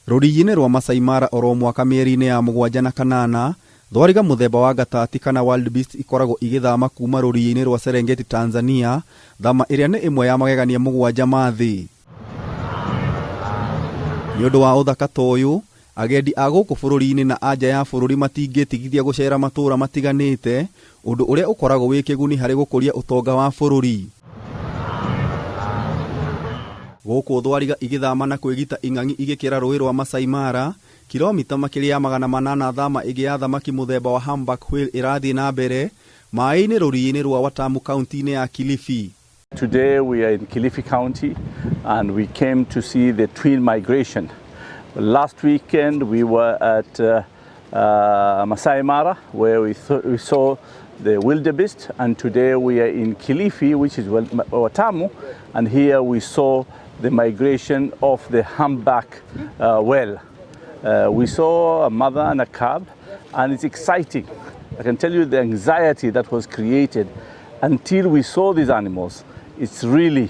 Rũriĩ-inĩ rwa Masai Mara oro mwaka mĩeri-inĩ ya mũgwanja na kanana, thwariga mũthemba wa ngatati kana wildebeest ikoragwo igĩthama kuma rũriĩ-inĩ rwa Serengeti Tanzania, thama ĩrĩa nĩ ĩmwe ya magegania mũgwanja ma thĩ. Nĩ ũndũ wa ũthaka ta ũyũ, agendi a gũkũ bũrũri-inĩ na a nja ya bũrũri matingĩtigithia gũceera matũũra matiganĩte, ũndũ ũrĩa ũkoragwo wĩ kĩguni harĩ gũkũria ũtonga wa bũrũri. Gũkũ thwariga igĩthama na kwĩgita ing'ang'i igĩkĩra rũĩ rwa Masai Mara, kilomita makĩria ya 800 thama ĩngĩ ya thamaki mũthemba wa humpback whale ĩrathiĩ na mbere maĩ-inĩ rũriĩ-inĩ rwa Watamu kaunti-inĩ ya Kilifi. Today we are in Kilifi County and we came to see the twin migration. Last weekend we were at Masai Mara where we saw the wildebeest, and today we are in Kilifi, which is Watamu, and here we saw the migration of the humpback whale. We saw a mother and a cub, and it's exciting. I can tell you the anxiety that was created until we saw these animals. It's really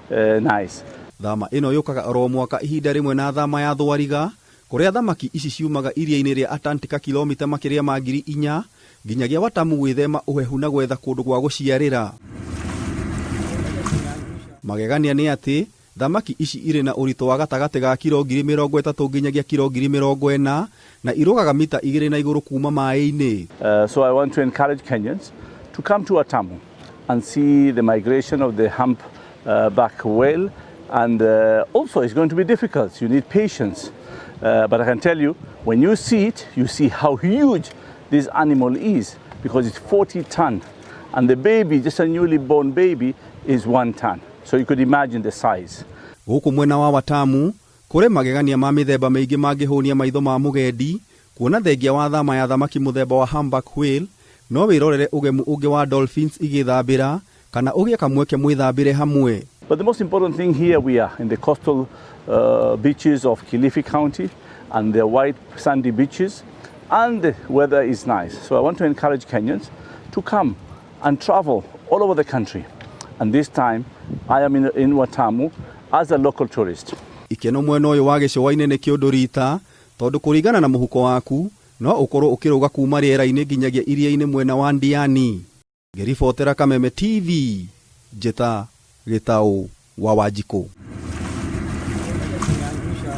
nice. Thama ĩno yũkaga oro mwaka ihinda rĩmwe na thama ya thwariga, kũrĩa thamaki ici ciumaga iria-inĩ rĩa Atlantika kilomita makĩria ma 4,000 nginyagia Watamu gwĩthema ũhehu na gwetha kũndũ gwa gũciarĩra. Magegania nĩ atĩ thamaki ici irĩ na ũritũ wa gatagatĩ ga kiro 30,000 nginyagia kiro 40,000 na irũgaga mita 2 na igũrũ kuma maĩ-inĩ. So I want to encourage Kenyans to come to Watamu and see the migration of the humpback whale. And also it's going to be difficult. You need patience. But I can tell you, when you see it, you see how huge this animal is, because it's 40 ton. And the baby, just a newly born baby, is 1 ton. So you could imagine the size. Gũkũ mwena wa Watamu kũrĩ magegania ma mĩthemba mĩingĩ mangĩhũnia maitho ma mũgendi, kuona thengia wa thama ya thamaki mũthemba wa humpback whale, no wĩrorere ũgemu ũngĩ wa dolphins igĩthambĩra kana ũgĩe kamweke mwĩthambĩre hamwe. But the most important thing here, we are in the coastal beaches of Kilifi County and the white sandy beaches, and the weather is nice. So I want to encourage Kenyans to come and travel all over the country. And this time I am in Watamu as a local tourist. Ikeno mwena ũyũ wa gĩcũa-inĩ nĩ kĩũndũ rita, tondũ kũringana na mũhuko waku no ũkorwo ũkĩrũga kuma rĩera-inĩ nginyagia iria-inĩ mwena wa Ndiani. Ngĩribotera Kameme TV, njĩta Gĩtaũ wa Wanjikũ.